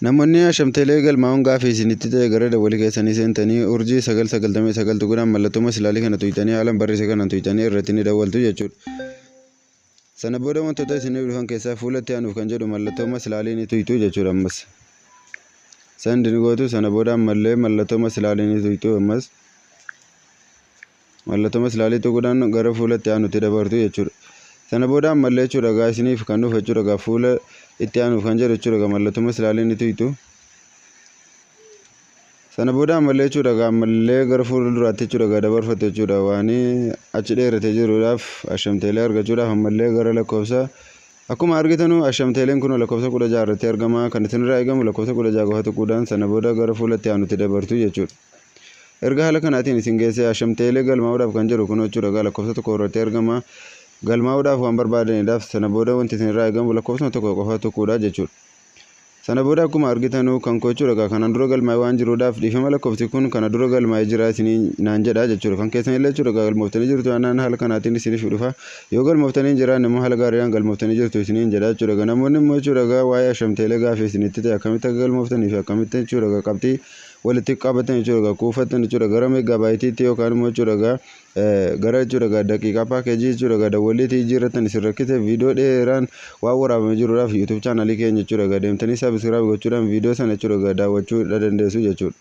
Namoonni Ashamteelee galmaa'uun gaafii isinitti ta'e, gara dawwalii keessanii seentanii *999 tuquudhaan mallattoo maslaalii kana tuqxanii, haalaan barreesse kana tuqxanii irratti ni dawwaltu jechuudha. Sana booda wantoota isiniif dhufan keessaa fuula itti aanuuf kan jedhu mallattoo maslaalii ni tuqxu jechuudha ammas. Send ni gootu. Sana booda ammallee mallattoo maslaalii ni tuqxu ammas. Mallattoo maslaalii tuquudhaan gara fuula itti aanutti dabartu jechuudha. Sana booda ammallee jechuudha gaa isiniif kan dhufu jechuudha gaa fuula itti aanuuf kan jedhu jechuudha gaa mallattoo maslaalii ni tuqxu. Sana booda ammallee jechuudha gaa ammallee gara fuula duraatti jechuudha gaa dabarfattu jechuudha. Waan achi dheeratee jiruudhaaf, Ashamteelee argachuudhaaf ammallee gara lakkoofsa, akkuma argitanu Ashamteeleen kun lakkoofsa 16 irratti argama. Kan isinirraa eegamu lakkoofsa 16 qofa tuquudhaan sana booda gara fuula itti aanutti dabartu jechuudha. Erga haala kanaatiin isin geessee, Ashamteelee galmaa'uudhaaf kan jedhu kun jechuudha gaa lakkoofsa 1 irratti argama. Galmaa'uudhaaf waan barbaadaniidhaaf, sana booda wanti isinirraa eegamu lakkoofsa 1 qofa tuquudha jechuudha. Sana booda akkuma argitanu kan koo jechuudha gaa kanaan dura galmaa'ee waan jiruudhaaf, dhiifama, lakkoofsi kun kana dura galmaa'ee jira isinii naan jedha jechuudha. Kan keessan illee jechuudha gaa galmooftanii jirtu taanaan haala kanaatiin isiniif dhufa. Yoo galmooftanii hin jiraanne immoo haala gaariidhaan galmooftanii jirtu isiniin jedha jechuudha. Gaa namoonni immoo jechuudha gaa waa'ee Ashamteelee gaafii isinitti ta'e, akkamitti akka galmooftanii fi akkamitti jechuudha gaa qabxii walitti qabatan jechuudha gaa kuufatan jechuudha gara megabyteiitti yookaan immoo jechuudha gaa gara jechuudha gaa daqiiqaa paakeejii jechuudha gaa dawwalliitii jijjiirratan isin rakkise, viidiyoo dheeraan waan waraabamee jiruudhaaf YouTube channelii keenya jechuudha gaa deemtanii subscribe gochuudhaan viidiyoo sana jechuudha gaa daawwachuu dandeessu jechuudha.